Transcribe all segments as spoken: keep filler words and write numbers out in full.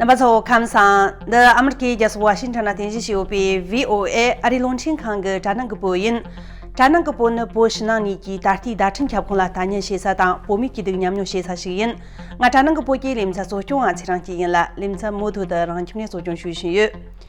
རྣམ་པ་ཚོ་ཁམས་བཟང་། འདི་ཨ་མི་རི་ཀའི་རྒྱལ་ས་ཝ་ཤིང་ཊོན་ལ་རྟེན་གཞི་བྱས་ཡོད་པའི་བྷི་ཨོ་ཨེ་ཨ་རིའི་རླུང་འཕྲིན་ཁང་གི་དྲ་ནང་གི་བོད་ཡིན། དྲ་ནང་གི་བོད་ནི་བོད་ཕྱི་ནང་གཉིས་ཀྱི་ད་ལྟའི་བརྡ་འཕྲིན་ཁྱབ་ཁོངས་ལ་ལྟ་ཉན་བྱེད་ས་དང་བོད་མི་སྐྱིད་སྡུག་མཉམ་མྱོང་བྱེད་ས་ཞིག་ཡིན། ང་དྲ་ནང་གི་བོད་ཀྱི་ལེ་ཚན་གཙོ་སྐྱོང་ང་ཚེ་རིང་སྐྱིད་ཡིན་ལ། ལེ་ཚན་མུ་མཐུད་དུ་རང་ཁྱིམ་ནས་གཙོ་སྐྱོང་ཞུས་བཞིན་ཡོད།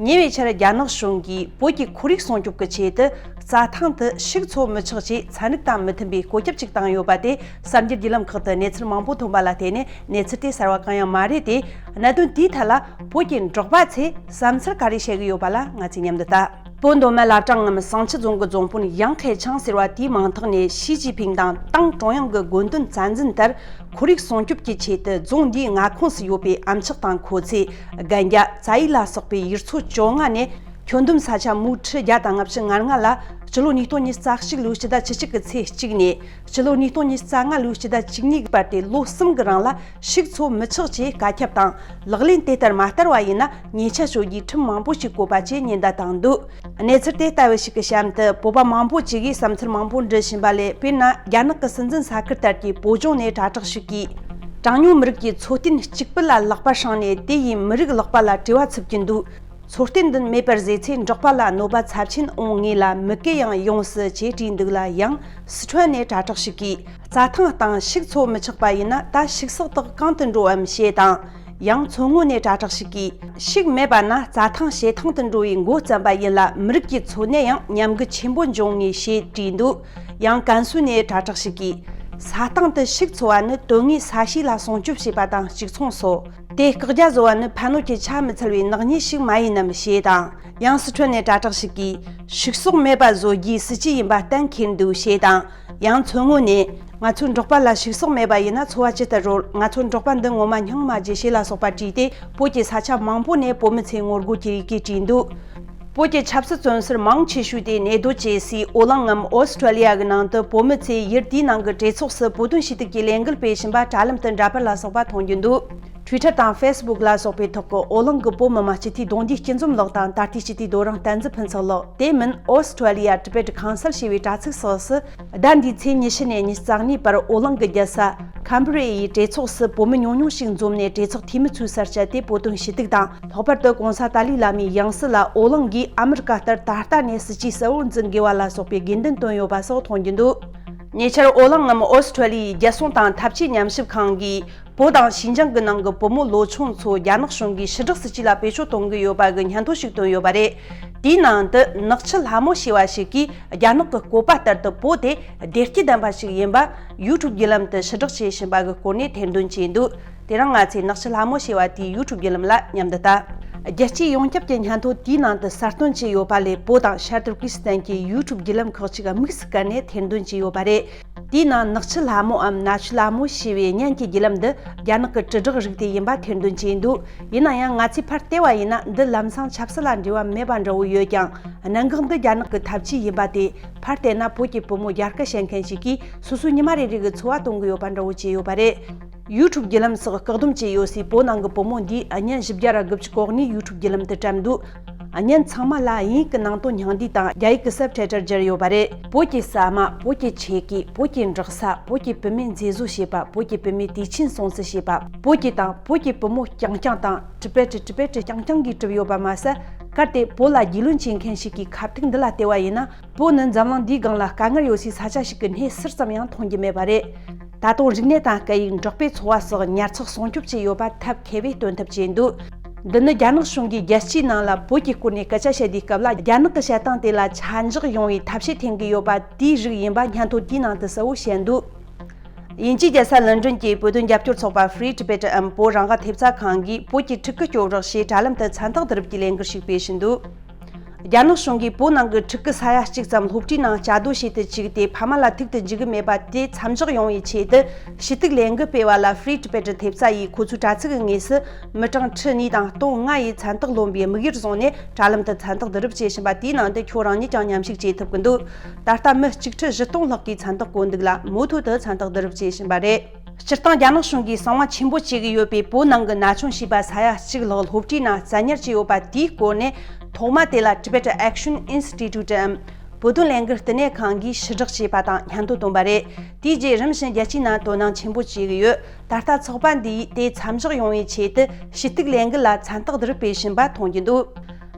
ཉེ་བའི་ཆར་རྒྱ་ནག་གཞུང་གིས་བོད་ཀྱི་ཁོར་ཡུག་སྲུང་སྐྱོབ་ཀྱི་ཆེད་དུ་རྩྭ་ཐང་དུ་ཕྱུགས་འཚོ་མི་ཆོག་ཅེས་ཚན་རིག་དང་མི་མཐུན་པའི་བཀོད་ཁྱབ་ཅིག་བཏང་ཡོད་པ་དེ་གསར་འགྱུར་བརྒྱུད་ལམ་ཁག་ཏུ་གནས་ཚུལ་མང་པོ་ཐོན་པ་ལ་བརྟེན་ནས། གནས་ཚུལ་དེ་གསར་བ་གང་ཡང་མ་རེད་དེ། གནད་དོན་དེའི་ཐད་ལ་བོད་ཀྱི་འབྲོག་པ་ཚོས་བསམ་ཚུལ་ག་རེ་བཤད་ཀྱི་ཡོད་པ་ལ་ང་ཚོས་མཉམ་དུ་ལྟ། བོད་མདོ་སྨད་བླ་བྲང་ངམ་བསང་ཆུ་རྫོང་གི་རྫོང་དཔོན་ཡང་ཁེ་ཆང་ཟེར་བ་དེའི་མིང་ཐོག་ནས་ཞི་ཅིན་ཕིང་དང་ཏང་ཀྲུང་དབྱང་གི་དགོངས་དོན་རྩ་འཛིན་ལྟར། ཁོར་ཡུག་སྲུང་སྐྱོབ་ཀྱི་ཆེད་དུ་རྫོང་འདིའི་མངའ་ཁོངས་སུ་ཡོད་པའི་ཨམ་ཅོག་དང་མཁོ་ཚོས། རྒན་རྒྱ། རྩྭ་ཡིག་ལ་སོགས་པའི་ཡུལ་ཚོ་བཅོ་ལྔ་ནས་ཁྱོན་བསྡོམས་ས་ཆ་མུའུ་ཁྲི་བརྒྱ་དང་ལྔ་བཅུ་ང་ལྔ་ལ་སྤྱི་ལོ་ཉིས་སྟོང་ཉི་ཤུ་རྩ་གཅིག་ལོའི་སྤྱི་ཟླ་བཅུ་གཅིག་གི་ཚེས་གཅིག་ནས་སྤྱི་ལོ་ཉིས་སྟོང་ཉི་ཤུ་རྩ་ལྔ་ལོའི་སྤྱི་ཟླ་བཅུ་གཉིས་ཀྱི་བར་དུ་ལོ་གསུམ་གྱི་རིང་ལ་ཕྱུགས་འཚོ་མི་ཆོག་ཅེས་བཀའ་ཁྱབ་དང་། ལག་ལེན་དེ་ལྟར་མ་བསྟར་བ་ཡིན་ན་ཉེས་ཆད་གཅོད་རྒྱུའི་ཁྲིམས་མང་པོ་ཞིག་བཀོད་པ་བཅས་ཉེན་བརྡ་བཏང་འདུག་གནས་ཚུལ་དེ་ལྟ་བུ་ཞིག་གི་གཤམ་དུ་བོད་པ་མང་པོ་ཅིག་གིས་བསམ་ཚུལ་མང་པོ་འབྲི་བཞིན་པ་ལས། དཔེར་ན། རྒྱ་ནག་གི་སྲིད་འཛིན་ས་ཁུལ་ལྟར་གྱི་བོད་ལྗོངས་ནས་དྲ་གྲགས་ཤིག་གིས། གྲངས་ཉུང་མི་རིགས་ཀྱི་འཚོ་རྟེན་གཅིག་པུ་ལ་ལག་པ་བསྲིངས་ནས་དེ་ཡིས་མི་རིགས་ལག་པ་ལ་བྲེལ་བ་འཚུབ་ཀྱིན་འདུག་འཚོ་རྟེན་འདི་མེད་པར་བཟོས་ཚེ་འབྲོག་པ་ལ་གནོད་པ་ཚབས་ཆེན་འོང་ངེས་ལ་མི་སྐད་ཡང་ཡོངས་སུ་ཇེ་དྲིས་འདུག་ལ། ཡང་སི་ཁྲོན་ནས་དྲ་གྲགས་ཤིག་གིས། རྩྭ་ཐང་སྟེང་ཕྱུགས་འཚོ་མི་ཆོག་པ་ཡིན་ན་ད་ཕྱུགས་ཟོག་དག་གང་དུ་འགྲོ་འམ་ཞེས་དང་། ཡང་མཚོ་སྔོན་ནས་དྲ་གྲགས་ཤིག་གིས། ཕྱུགས་མེད་པ་ན་རྩྭ་ཐང་བྱེ་ཐང་དུ་འགྲོ་བའི་མགོ་བརྩམས་པ་ཡིན་ལ། མི་རིགས་ཀྱི་འཚོ་གནས་ཡང་ཉམས་རྒུད་ཆེན་པོ་འབྱུང་ངེས་ཞེས་བྲིས་འདུག་ཡང་ཀན་སུའུ་ནས་དྲ་གྲགས་ཤིག་གིས། ས་སྟེང་དུ་ཕྱུགས་འཚོ་བ་ནི་དོན་དངོས་ས་གཤིས་ལ་སྲུང་སྐྱོབ་བྱེད་པ་དང་གཅིག་མཚུངས་སོ། དེ་བཀག་རྒྱ་བཟོ་བ་ནི་ཕན་གནོད་ཀྱི་ཆ་མི་འཚལ་བའི་ནག་ཉེས་ཤིག་མ་ཡིན་ནམ་ཞེས་དང་། ཡང་སི་ཁྲོན་ནས་དྲ་གྲགས་ཤིག་གིས། ཕྱུགས་ཟོག་མེད་པ་བཟོ་རྒྱུའི་སྲིད་ཇུས་ཡིན་པ་གཏན་འཁེལ་འདུག་ཞེས་དང་། ཡང་མཚོ་སྔོན་ནས། ང་ཚོའི་འབྲོག་པ་ལ་ཕྱུགས་ཟོག་མེད་པ་ཡིན་ན་འཚོ་བ་ཇི་ལྟར་རོལ། ང་ཚོའི་འབྲོག་པ་འདི་ངོ་མ་སྙིང་མ་རྗེ་ཞེས་ལ་སོགས་པ་བྲིས་ཏེ། བོད་ཀྱི་ས་ཆ་མང་པོ་ནས་བོད་མི་ཚོས་ངོ་རྒོལ་གྱི་ཡི་གེ་བྲིས་འདུག་བོད་ཀྱི་ཆབ་སྲིད་བཙོན་ཟུར་མང་ཆེ་ཤོས་དེ་གནས་སྡོད་བྱེད་སའི་ཨོ་གླིང་ངམ་ཨོ་སི་ཁྲོ་ལི་ཡ་གི་ནང་དུ་བོད་མི་ཚོས་ཡུལ་དེའི་ནང་གི་གྲོས་ཚོགས་སུ་བོད་དོན་ཞུ་གཏུག་གི་ལས་འགུལ་སྤེལ་བཞིན་པ་དྲ་ལམ་དུ་འདྲ་པར་ལ་སོགས་པ་མཐོང་རྒྱུ་འདུག Twitter་དང་Facebook་ལ་སོགས་པའི་ཐོག་གི་ཨོ་གླིང་གི་བོད་མི་མང་སྤྱི་འཐུས་རྡུང་རྡེག་སྐྱིད་འཛོམས་ལགས་དང་ད་ལྟའི་སྤྱི་འཐུས་རྡོ་རིང་བསྟན་འཛིན་ཕུན་ཚོགས་ལགས། དེ་མིན་ཨོ་སི་ཁྲོ་ལི་ཡ་ཊི་བེ་ཊི་ཁའུན་སིལ་ཞེས་པའི་དྲ་ཚིགས་སོགས་སུ། ཟླ་འདིའི་ཚེས་ཉི་ཤུ་ནས་ཉི་ཤུ་རྩ་གཉིས་བར་ཨོ་གླིང་གི་རྒྱལ་ས་ཁམ་བྷི་རེ་ཡི་གྲོས་ཚོགས་སུ་བོད་མི་ཉུང་ཉུང་ཞིག་འཛོམས་ནས་གྲོས་ཚོགས་འཐུས་མི་ཚོའི་སར་བཅར་ཏེ་བོད་དོན་ཞུ་གཏུག་དང་། ལྷག་པར་དུ་གོང་ས་ཏཱ་ལའི་བླ་མའི་ཡང་སྲིད་ལ་ཨོ་གླིང་གིས་ཨ་མི་རི་ཀ་ལྟར་ད་ལྟ་ནས་སྲིད་ཇུས་གསལ་བོ་འཛིན་དགོས་པ་ལ་སོགས་པའི་དགོས་འདུན་བཏོན་ཡོད་པ་སོགས་མཐོང་རྒྱུ་འདུག་ཉེ་ཆར་ཨོ་གླིང་ངམ་ཨོ་སི་ཁྲོ་ལི་ཡའི་རྒྱལ་སྲུང་དང་འཐབ་ཇུས་ཉམས་ཞིབ་ཁང་གིས། བོད་དང་ཞིན་ཅང་གི་ནང་གི་བུ་མོ་ལོ་ཆུང་ཚོ་རྒྱ་ནག་གཞུང་གིས་ཕྱི་དྲགས་སྲིད་ཇུས་ལ་བེད་སྤྱོད་གཏོང་གི་ཡོད་པ་གི་སྙན་ཐོ་ཞིག་བཏོན་ཡོད་པ་རེད། དེའི་ནང་དུ་ནག་ཆུ་ལྷ་མོ་ཞེས་པ་ཞིག་གིས་རྒྱ་ནག་གི་བཀོད་པ་ལྟར་དུ་བོད་དེ་བདེ་སྐྱིད་ལྡན་པ་ཞིག་ཡིན་པ་ཡུ་ཊུབ་བརྒྱུད་ལམ་དུ་ཕྱི་དྲགས་བྱེད་བཞིན་པ་གི་སྐོར་ནས་ཐེར་འདོན་བྱས་འདུག་དེ་རིང་ང་ཚོས་ནག་ཆུ་ལྷ་མོ་ཞེས་པ་དེའི་ཡུ་ཊུབ་བརྒྱུད་ལམ་ལ་མཉམ་དུ་ལྟ། རྒྱལ་སྤྱིའི་ཡོངས་ཁྱབ་ཀྱི་སྙན་ཐོ་དེའི་ནང་དུ་གསལ་སྟོན་བྱས་ཡོད་པ་ལས། བོད་དང་ཤར་ཏུར་ཀི་སི་ཐན་གྱི་ཡུ་ཊུབ་བརྒྱུད་ལམ་ཁག་ཅིག་དམིགས་སུ་བཀར་ནས་ཐེར་འདོན་བྱས་ཡོད་པ་རེད། དེའི་ནང་ནག་ཆུ་ལྷ་མོའམ་ན་ཆུ་ལྷ་མོ་ཞེས་པའི་སྙན་གྱི་བརྒྱུད་ལམ་འདི་རྒྱ་ནག་གི་དྲིལ་བསྒྲགས་རིགས་དེ་ཡིན་པ་ཐེར་འདོན་བྱས་འདུག་ཡིན་ན་ཡང་ང་ཚོས་ཕར་བལྟས་པ་ཡིན་ན་འདི་ལམ་སང་ཆབ་སྲིད་ལ་འབྲེལ་བ་མེད་པ་འདྲ་བོ་ཡོད་ཀྱང་། གནད་འགག་འདི་རྒྱ་ནག་གི་ཐབས་ཇུས་ཡིན་པ་དེ་ཕར་བལྟས་ན་བོད་ཀྱི་བུ་མོ་རྒྱ་སྐད་བཤད་མཁན་ཞིག་གིས་སོ་སོའི་ཉི་མ་རེ་རེ་གི་འཚོ་བ་གཏོང་གི་ཡོད་པ་འདྲ་བོ་བྱས་ཡོད་པ་རེད། ཡུ་ཊུབ་བརྒྱུད་ལམ་སོགས་བཀག་སྡོམ་བྱས་ཡོད་སའི་བོད་ནང་གི་བུ་མོ་འདིས་བརྙན་བཞི་བརྒྱ་ར་དགུ་བཅུ་གོ་གཉིས་ཡུ་ཊུབ་བརྒྱུད་ལམ་དུ་བཀྲམ་འདུག་བརྙན་ཚང་མ་ལ་དབྱིན་ཡིག་གི་ནང་དོན་སྙིང་བསྡུས་དང་རྒྱ་ཡིག་གི་སབ་ཊའི་ཊལ་སྦྱར་ཡོད་པ་རེད། བོད་ཀྱི་ཟ་མ། བོད་ཀྱི་ཆས་གོས། བོད་ཀྱི་འབྲོག་ས། བོད་ཀྱི་བུད་མེད་མཛེས་བཟོ་བྱེད་པ། བོད་ཀྱི་བུད་མེད་དུས་ཆེན་སྲུང་བརྩི་བྱེད་པ། བོད་ཀྱི་དང་བོད་ཀྱི་བུ་མོ་རྐྱང་རྐྱང་དང་ཊི་བེ་ཊི་ཊི་བེ་ཊི་རྐྱང་རྐྱང་གིས་གྲུབ་ཡོད་པ་མ་ཟད། གལ་ཏེ་བོད་ལ་རྒྱུས་ལོན་བྱེད་མཁན་ཞིག་གིས་ཁ་ཐུག་འདི་ལ་བལྟས་པ་ཡིན་ན། བོད་ནི་འཛམ་གླིང་འདིའི་སྒང་ལ་དཀའ་ངལ་ཡོད་སའི་ས་ཆ་ཞིག་གི་སྣེ་ཟུར་ཙམ་ཡང་མཐོང་རྒྱུ་མེད་པ་རེད། ད་དུང་རིག་གནས་དང་སྐད་ཡིག་འབྲོག་པའི་འཚོ་བ་སོགས་ཉར་ཚགས་སྲུང་སྐྱོབ་བྱས་ཡོད་པ་ཐབས་མཁས་པས་སྟོན་ཐབས་བྱས་འདུག་འདི་ནི་རྒྱ་ནག་གཞུང་གིས་རྒྱལ་སྤྱིའི་ནང་ལ་བོད་ཀྱི་སྐོར་ནས་སྐད་ཆ་བཤད་དུས་སྐབས་ལ་རྒྱ་ནག་གི་བཤད་སྟངས་དེ་ལ་ཆ་འཇོག་ཡོང་བའི་ཐབས་ཤེས་འཐེན་གྱི་ཡོད་པ་དེའི་རིགས་ཡིན་པ་སྙན་ཐོ་དེའི་ནང་དུ་གསལ་བོ་བཤད་འདུག་དབྱིན་ཇིའི་རྒྱལ་ས་ལོན་ཌོན་གྱི་བོད་དོན་རྒྱབ་སྐྱོར་ཚོགས་པ་Free Tibet་འམ་བོད་རང་དབང་ཐེབས་རྩ་ཁང་གིས་བོད་ཀྱི་ཕྲུ་གུ་སྐྱོབ་རོགས་ཞེས་དྲ་ལམ་དུ་མཚན་རྟགས་བསྡུ་རུབ་ཀྱི་ལས་འགུལ་ཞིག་སྤེལ་བཞིན་འདུག་རྒྱ་ནག་གཞུང་གིས་བོད་ནང་གི་ཕྲུ་གུ་ས་ཡ་གཅིག་ཙམ་སློབ་གྲྭའི་ནང་བཅའ་སྡོད་བྱེད་དུ་བཅུག་སྟེ་ཕ་མ་ལ་ཐུག་ཏུ་འཇུག་གི་མེད་པ་དེ་མཚམས་འཇོག་ཡོང་བའི་ཆེད་དུ་ཞུ་གཏུག་ལས་འགུལ་སྤེལ་བ་ལ་Free Tibet་ཐེབས་རྩ་ཡིས་ཁོ་ཚོའི་དྲ་ཚིགས་ཀྱི་ངོས་སུ་མི་གྲངས་ཁྲི་གཉིས་དང་སྟོང་ལྔ་ཡིས་མཚན་རྟགས་ལོན་པའི་དམིགས་ཡུལ་བཟུང་ནས་དྲ་ལམ་དུ་མཚན་རྟགས་བསྡུ་རུབ་བྱེད་བཞིན་པ་དེའི་ནང་དུ་ཁྱོད་རང་ཉིད་ཀྱང་མཉམ་ཞུགས་བྱེད་ཐུབ་ཀྱི་འདུག་ད་ལྟ་མི་གཅིག་ཁྲི་བཞི་སྟོང་ལྷག་གིས་མཚན་རྟགས་བཀོད་འདུག་ལ། མུ་མཐུད་དུ་མཚན་རྟགས་བསྡུ་རུབ་བྱེད་བཞིན་པ་རེད། སྤྱིར་བཏང་རྒྱ་ནག་གཞུང་གིས་གསང་བ་ཆེན་པོ་བྱེད་ཀྱི་ཡོད་པའི་བོད་ནང་གི་ན་ཆུང་བྱིས་པ་ས་ཡ་གཅིག་ལྷག་སློབ་གྲྭའི་ནང་བཙན་ཉར་བྱས་ཡོད་པ་དེའི་སྐོར་ནས། ཐོག་མ་དེ་ལ་Tibet Action Institute་འམ་ བོད་དོན་ལས་འགུལ་བསྟི་གནས་ཁང་གིས་ཕྱིར་བསྒྲགས་བྱས་པ་དང་སྙན་ཐོ་བཏོན་པ་རེད། དེའི་རྗེས་རིམ་བཞིན་རྒྱལ་སྤྱིའི་ནང་དོ་སྣང་ཆེན་པོ་བྱེད་ཀྱི་ཡོད། ད་ལྟ་ཚོགས་པ་འདིས་དེ་མཚམས་འཇོག་ཡོང་བའི་ཆེད་དུ་ཕྱི་གཏུག་ལས་འགུལ་ལ་མཚན་རྟགས་འདིར་སྤེལ་བཞིན་པ་མཐོང་རྒྱུ་འདུག་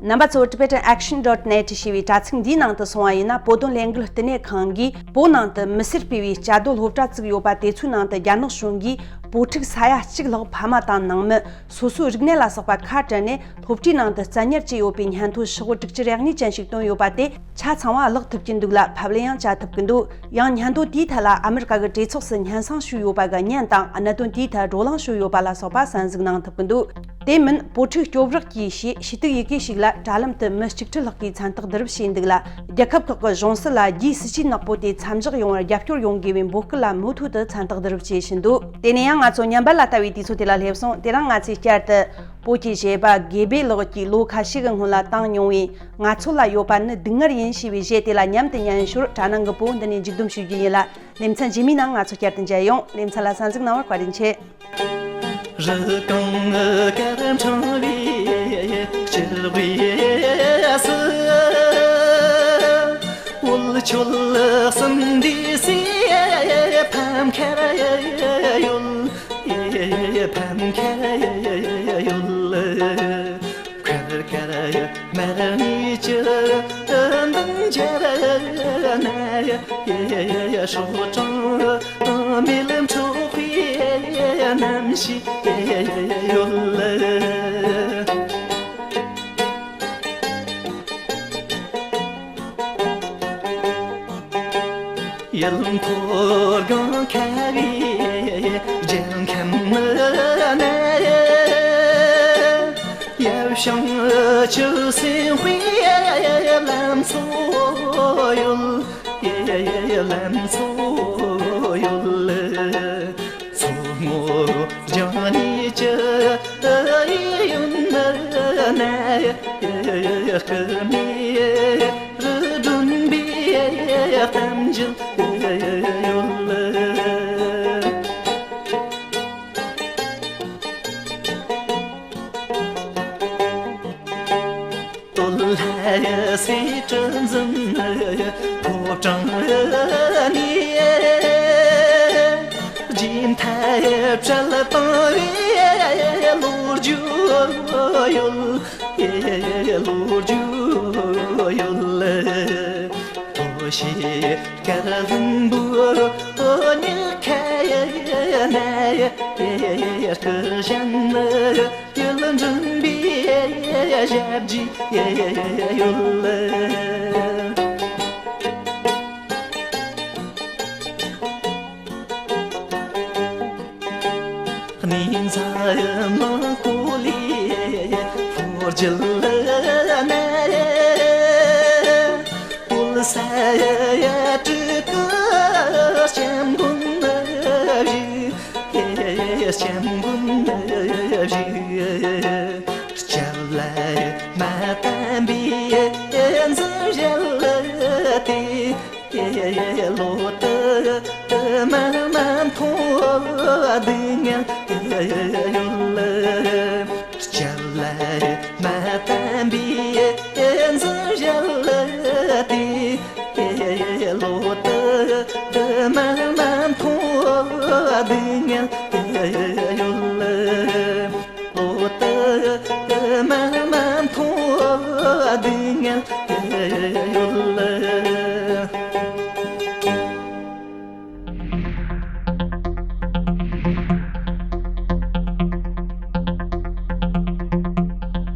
རྣམ་པ་ཚོ་Tibetan Action dot net ཞེས་པའི་དྲ་ཚིགས་འདིའི་ནང་དུ་སོང་བ་ཡིན་ན། བོད་དོན་ལས་འགུལ་བསྟི་གནས་ཁང་གིས་བོད་ནང་དུ་མི་སེར་སྤེལ་བའི་བཅའ་སྡོད་སློབ་གྲྭ་བཙུགས་ཡོད་པ་དེ་ཚོའི་ནང་དུ་རྒྱ་ནག་གཞུང་གིས་བོད་ཕྲུག་ས་ཡ་གཅིག་ལྷག་ཕ་མ་དང་ནང་མི། སོ་སོའི་རིག་གནས་ལ་སོགས་པ་ཁ་བྲལ་ནས་སློབ་གྲྭའི་ནང་དུ་བཙན་ཉར་བྱས་ཡོད་པའི་སྙན་ཐོ་ཤོག་བུ་དྲུག་ཅུ་རེ་གཉིས་ཅན་ཞིག་བཏོན་ཡོད་པ་དེ་ཆ་ཚང་བ་ཀློག་ཐུབ་ཀྱི་འདུག་ལ། ཕབ་ལེན་ཡང་བྱ་ཐུབ་ཀྱི་འདུག་ཡང་སྙན་ཐོ་དེའི་ཐད་ལ་ཨ་མི་རི་ཀ་གི་གྲོས་ཚོགས་སུ་སྙན་སེང་ཞུས་ཡོད་པ་གི་བརྙན་དང་གནད་དོན་དེའི་ཐད་བགྲོ་གླེང་ཞུས་ཡོད་པ་ལ་སོགས་པ་གསན་གཟིགས་གནང་ཐུབ་ཀྱི་འདུག་དེ་མིན་བོད་ཕྲུག་སྐྱོབ་རག་གྱིས་ཞེས་ཕྱི་གཏུག་ཡི་གེ་ཞིག་ལ་དྲ་ལམ་དུ་མི་གཅིག་ཁྲི་ལྷག་གིས་མཚན་རྟགས་བསྡུ་རུབ་བྱས་འདུག་ལ། རྒྱལ་ཁབ་ཁག་གི་གཞུང་སྲིད་ལ་རྒྱའི་སྲིད་ཇུས་ནག་པོ་དེ་མཚམས་འཇོག་ཡོང་བར་རྒྱབ་སྐྱོར་ཡོང་དགོས་པའི་འབོད་སྐུལ་ལ་མུ་མཐུད་དུ་མཚན་རྟགས་བསྡུ་རུབ་བྱེད་བཞིན་འདུག་དེ་ནས་ཡང་ང་ཚོ་ཉམས་པ་ལ་ལྟ་བའི་དུས་ཚོད་དེ་ལ་སླེབས་སོང་། དེ་རིང་ང་ཚོས་བསྐྱར་དུ་བོད་ཀྱི་གཞས་པ་དགེ་འབེ་ལགས་ཀྱིས་ལོ་ཁ་ཤས་ཀྱི་སྔོན་ལ་བཏང་མྱོང་བའི་ང་ཚོ་ལ་ཡོད་པ་ནི་སྡུག་བསྔལ་ཡིན་ཞེས་པའི་གཞས་དེ་ལ་མཉམ་དུ་ཉན་ཞོར་དྲ་ནང་གི་བོད་འདི་ནས་མཇུག་བསྡོམས་ཞུ་རྒྱུ་ཡིན་ལ། ལེ་ཚན་རྗེས་མའི་ནང་ང་ཚོ་བསྐྱར་དུ་མཇལ་ཡོང་། ལེ་ཚན་ལ་གསན་གཟིགས་གནང་བར་བཀའ་དྲིན་ཆེ། རི་གོང་དཀར་འཕྲེང་བའི་སྤྱིལ་བུའི་སུ། འོལ་ཆོལ་གསུམ་འདུས་སའི་ཕམ་ཁར་ཡོད། ཕམ་ཁར་ཡོད། ཁར་ཁར་མར་ངོས་ཀྱི་མདུན་སྦྱར་ན། སྲོག་དྲང་རྨི་ལམ་འཁྲུག་པའི་རྣམ་ཤེས་ཡོད། ཡུལ་འཁོར་སྒང་ཁ་བའི་རྒྱལ་ཁམས་ན། ཡབ་བྱང་ཆུབ་སེམས་དཔའི་ལམ་ཚོགས་ཡོད། ལམ་ཚོགས་ཡོད། མཚོ་སྔོན་ལྗང་ནས་ཀྱི་ཡུན་ན། སྐུ་མེ་རུ་སྒྲོན་པའི་གཏམ་རྒྱུད་ཡོད། སྟོད་ལྷ་སྲས་གྲུ་འཛིན་ཕོ་བྲང་ནས། རྗེས་མཐའ་བྲལ་བཏང་བའི་ལོ་རྒྱུས་ཡོད། ལོ་རྒྱུས་ཡོད། ཐོ་ཤེས་དཀར་ལྷུན་པོའི་ཉག་ཁ་ན། སྐུ་གཞོན་ཡུལ་འགྲིམ་པའི་ཞབས་རྗེས་ཡོད། གནས་མཛའ་མི་གོ་ལའི་ཕོ་རྒྱུད་ན། བོད་ས་ཡ་སྤྲུལ་སྐུ་སྐྱབས་མགོན་བཞུགས། སྐྱབས་མགོན་བཞུགས། སྐྱབས་ལ་མ་བརྟེན་པའི་འཛིན་བཞེད་དེ། ལོ་དུ་མ་མ་མཐོང་སྡུག་བསྔལ་ཡོད། སྐྱབས་ལ་མ་བརྟེན་པའི་འཛིན་བཞེད་དེ། ལོ་དུ་མ་མ་མཐོང་སྡུག་བསྔལ་